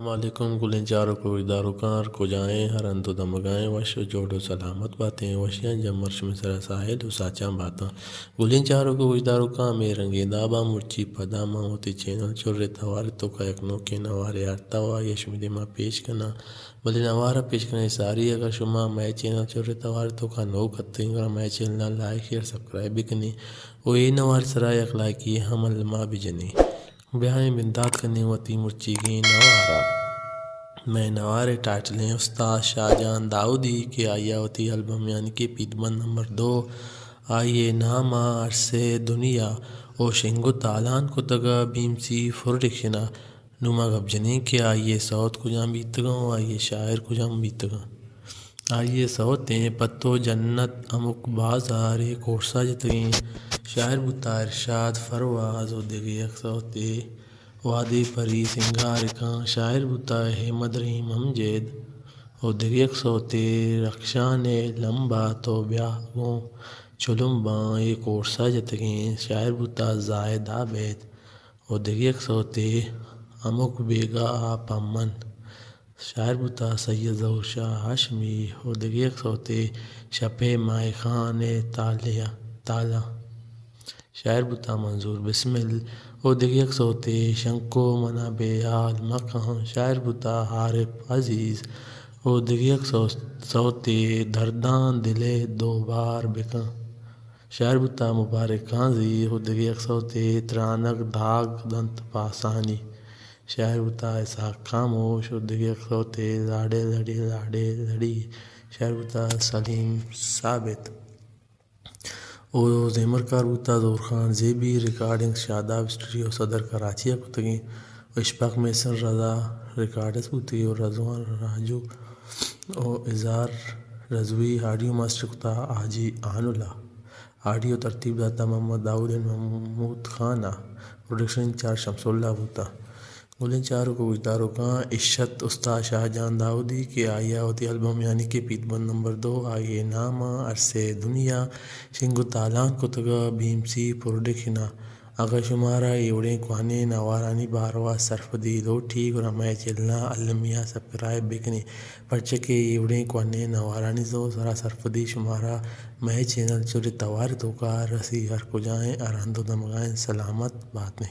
السلام علیکم گلیں چاروک و گوشداروکاں، ہر کجائیں، ہر ہند و دمگائیں، وش و جوڑ و سلامت باتیں، وشیاں جمر شمے سرا ساہیل و ساچاں باتاں۔ گلیں چاروک و گوشداروکاں، ہمے رنگیں دابا مرچی پدا من وتی چینل چرے توار توکا یک نوکیں نوارے آرتا و آئی شمے دیما پیش کناں۔ بلے نوارا پیش کناں ساری، اگر شما مئے چینل چرے توار توکا نوک اتیں، گڑا مئے چینل لائک، شیئر، سبسکرائب بکنیں و اے نوار سرا یک لائکی ہم الما بجنیں۔ بیائیں بندات کنیں وتی مرچیگیں نوارا۔ مئے نوارے ٹائٹلیں استاد شاہ جان داؤدی کہ آئیا وتی البم یعنی کہ پیت بند نمبر دو، آئیے نام ء ارسے دنیا او شنگ و تالان کتگ ء بی ایم سی پروڈکشن ء۔ نوں ما گپ جنیں کہ آئی ء سوت کجام بیتگاں و آئی ء شاعر کجام بیتگاں۔ آئی ء سوتیں پہ تو جنت ہمک بازار ء کورسا جتگیں۔ شاعر بوتا ارشاد پرواز و دگہ یک سوتے وادے پری سنگارکاں۔ شاعر بوتا احمد رحیم امجد و دگہ یک سوتے رخشان ء لمبا تو بیا گوں چلمباں اے کورسا جتگیں۔ شاعر بوتا زاہد عابد و دگہ یک سوتے ہمک بیگاہ ء پمن۔ شاعر بوتا سید ظہور شاہ ہاشمی و دگہ یک سوتے شپ ء ماہ خان ء تالیا، تالاں۔ شاعر بوتا منظور بسمل و دگہ یک سوتے شنکو منا بے حال مکن۔ شاعر بوتا عارف عزیز و دگہ یک سو-، سوتے درداں دل ء دوبار بکن۔ شاعر بوتا مبارک قاضی و دگہ یک سوتے ترانگ داگ دنت پاسانی۔ شاعر بوتا اسحاق خاموش و دگہ یک سوتے لاڑے لڑی لاڑے لڑی۔ شاعر بوتا سلیم ثابت و زیمرکار بوتا زورخان زیبی۔ ریکارڈنگ شاداب اسٹوڈیو صدر کراچی ء کتگیں و اشفاق محسن رضا ریکارڈسٹ بوتگی و رضوان راجو و اظہار رضوی۔ آڈیو ماسٹر کتا حاجی آن اللہ۔ آڈیو ترتیب داتا محمد داؤد ء محمود خان ء۔ پروڈکشن انچارج شمس اللہ بوتا۔ گلیں چاروک و گوشداروکاں، اشت استاد شاہ جان داؤدی کہ آئی ء وتی البم یعنی کہ پیت بند نمبر دو، آئی ء نام ء ارسے دنیا شنگ و تالان کتگ ء بی ایم سی پروڈکشن ء۔ اگاں شمارا اے وڑیں کوہنیں نوارانی باروا سرپدی لوٹی، گڑا مئے چینلاں المی ء سبسکرائب بکنیں، پرچہ کہ اے وڑیں کوہنیں نوارانی زو سرا سرپدی شمارا مئے چینل چرے توار توکا رسی۔ ہر کجائیں، ہر ہند و دمگائیں، سلامت باتیں۔